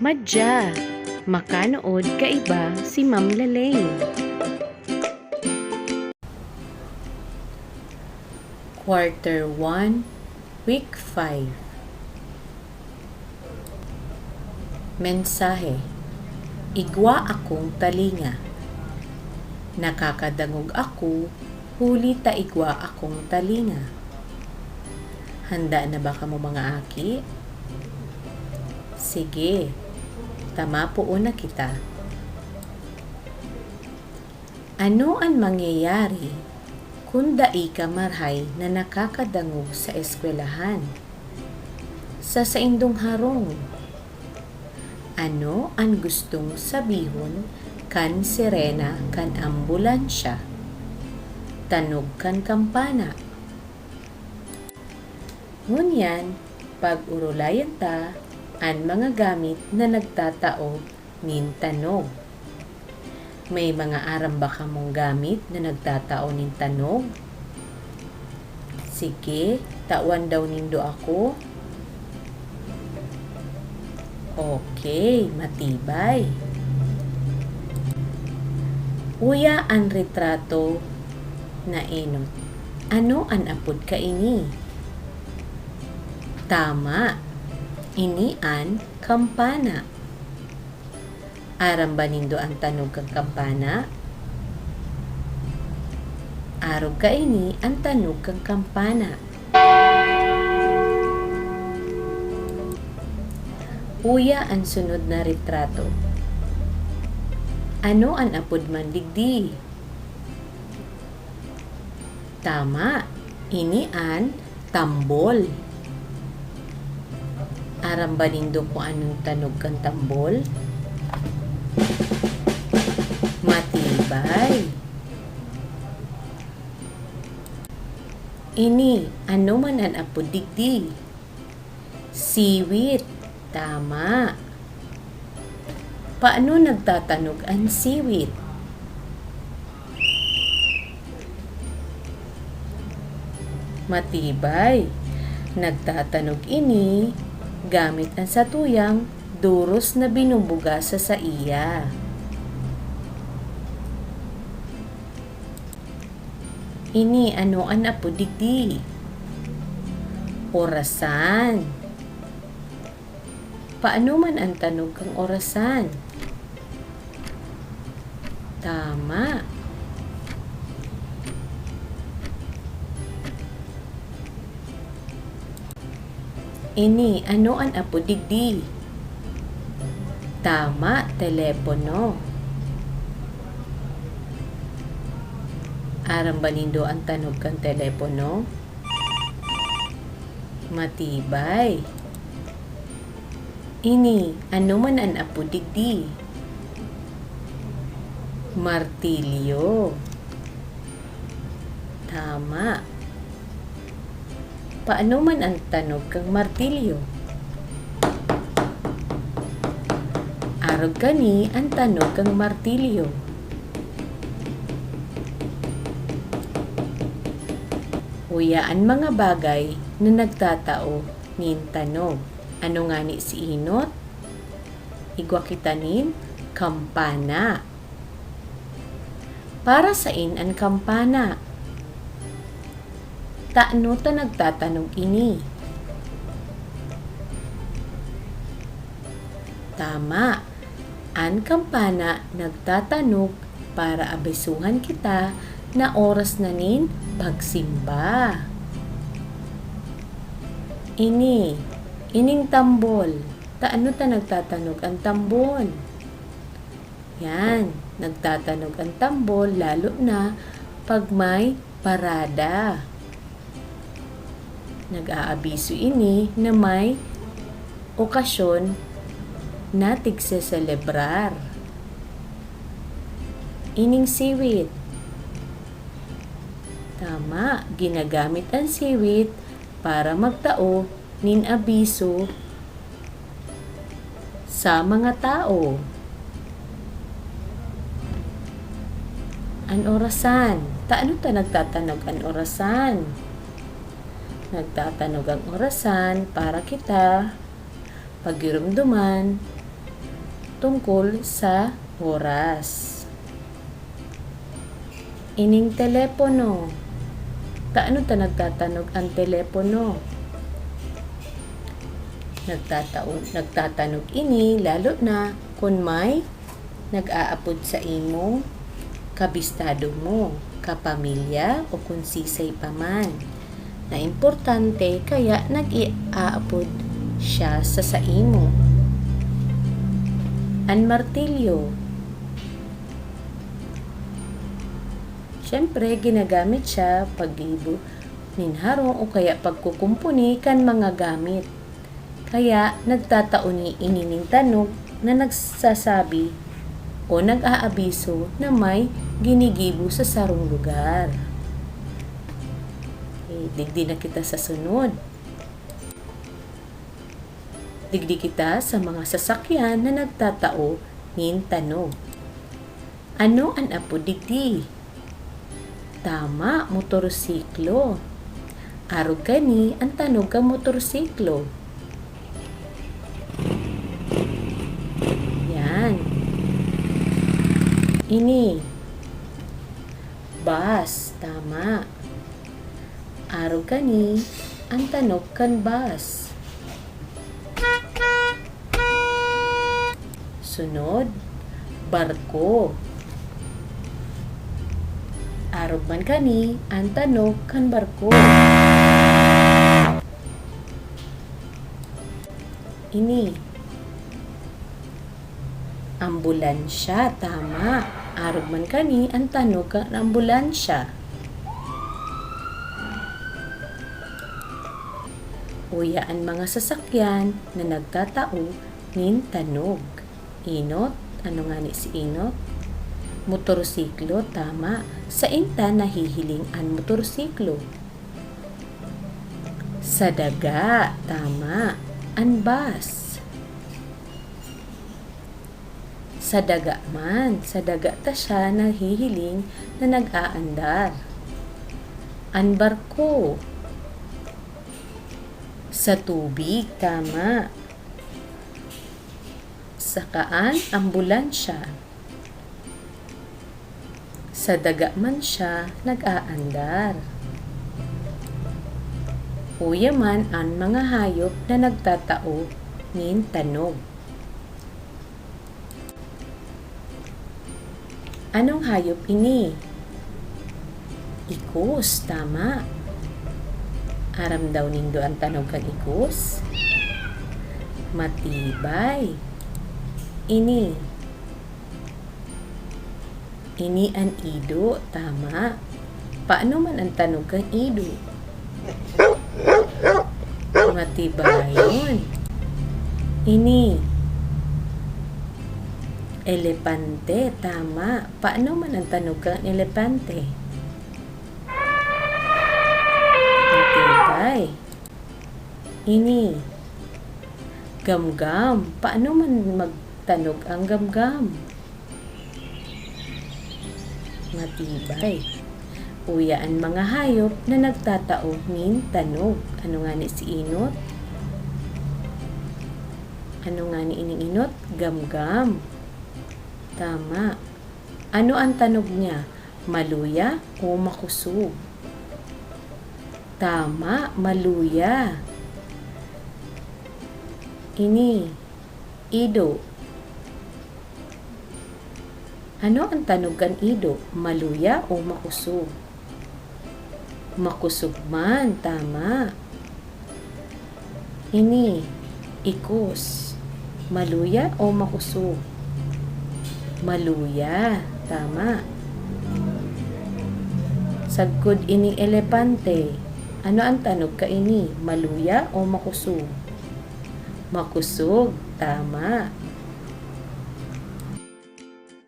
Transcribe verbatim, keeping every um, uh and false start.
Madya, makanood kaiba si Ma'am Lalaine. Quarter one, Week five. Mensahe, Igwa akong talinga. Nakakadangog ako huli ta igwa akong talinga. Handa na ba kamo, mga aki? Sige, tama poon na kita. Ano an mangyayari kun dai ka marahay na nakakadangog sa eskwelahan? Sa saindong harong, ano an gustong sabihon kan sirena kan ambulansya? Tanog kan kampana. Ngunyan, pag-orolayan ta an mga gamit na nagtatao nin tanog. May mga aram ba kamong gamit na nagtatao nin tanog? Sige, tawan daw nindo ako. Okay, matibay. Uya an retrato na enot. Ano an apod kaini? Tama, ini an kampana. Aram ba nindo an tanog kan kampana? Arog kaini an tanog kan kampana. Uya an sunod na retrato. Ano an apod man digdi? Tama, ini an tambol. Aram ba nindo kung anong tanog kan tambol? Matibay. Ini, ano man an apod digdi? Siwit. Tama. Paano nagtatanog an siwit? Matibay. Nagtatanog ini gamit an satuyang doros na binubuga sa saiya. Ini, ano an apod digdi? Orasan. Paano man an tanog kan orasan? Tama. Ini, ano an apod digdi? Tama, telepono. Aram ba nindo an tanog kan telepono? Matibay. Ini, ano man an apod digdi? Martilyo. Tama. Paano man an tanog kan martilyo? Arog kani an tanog kan martilyo. Uya an mga bagay na nagtatao nin tanog. Ano ngani si enot? Igwa kita nin kampana. Para sain an kampana? Tano ta nagtatanog ini? Tama. An kampana nagtatanog para abisohan kita na oras na nin pagsimba. Ini, ining tambol. Tano ta nagtatanog an tambol? Yan, nagtatanog an tambol lalo na pag may parada. Nag-aabiso ini na may okasyon na tigseselebrar. Ining siwit. Tama, ginagamit an siwit para magtao nin abiso sa mga tawo. An orasan. Tano ta nagtatanog an orasan? Nagtatanog an orasan para kita pagiromdoman tungkol sa oras. Ining telepono. Tano ta nagtatanog an telepono? Nagtatao-, nagtatanog ini lalo na kun may nag-aapod sa imo, kabistado mo, kapamilya o kun sisay pa man na importante, kaya nag-aapod siya sa saimo. An martilyo. Siyempre, ginagamit siya paggibo nin harong o kaya pagkukumpuni kan mga gamit. Kaya nagtatao ni ini nin tanog na nagsasabi o nag-aabiso na may ginigibo sa sarong lugar. Okay, digdi na kita sa sunod. Digdi kita sa mga sasakyan na nagtatao nin tanog. Ano an apod digdi? Tama, motorsiklo. Arog kani an tanog kan motorsiklo. Yan. Ini. Bus. Tama. Arog kani an tanog kan bus. Sunod, barko. Arog man kani an tanog kan barko. Ini. Ambulansya, tama. Arog man kani an tanog kan ambulansya. Uya an mga sasakyan na nagtatao nin tanog. Inot, ano ngani si inot? Motorsiklo, tama. Saen ta nahihiling an motorsiklo? Sa daga, tama. An bus. Sa daga man, sa daga ta siya nahihiling na nag-aandar. An barko. Sa tubig, tama. Saka an ambulansya. Sa daga man siya nag-aandar. Uya man an mga hayop na nagtatao nin tanog. Anong hayop ini? Ikos, tama. Aram daw nindo an tanog kan ikos? Matibay. Ini. Ini an ido, tama. Paano man an tanog kan ido? Matibayon. Ini. Elepante, tama. Paano man an tanog kan elepante? Matibay. Ini. Gamgam. Paano man magtanog ang gamgam? Matibay. Uya an mga hayop na nagtatao nin tanog. Ano ngani si inot? Ano ngani ining inot? Gamgam. Tama. Ano an tanog niya? Maluya o makosog? Tama, maluya. Ini, ido. Ano an tanog kan ido? Maluya o makosog? Makosog man, tama. Ini, ikos. Maluya o makosog? Maluya, tama. Sagkod ining elepante. Ano an tanog kaini? Maluya o makosog? Makosog, tama.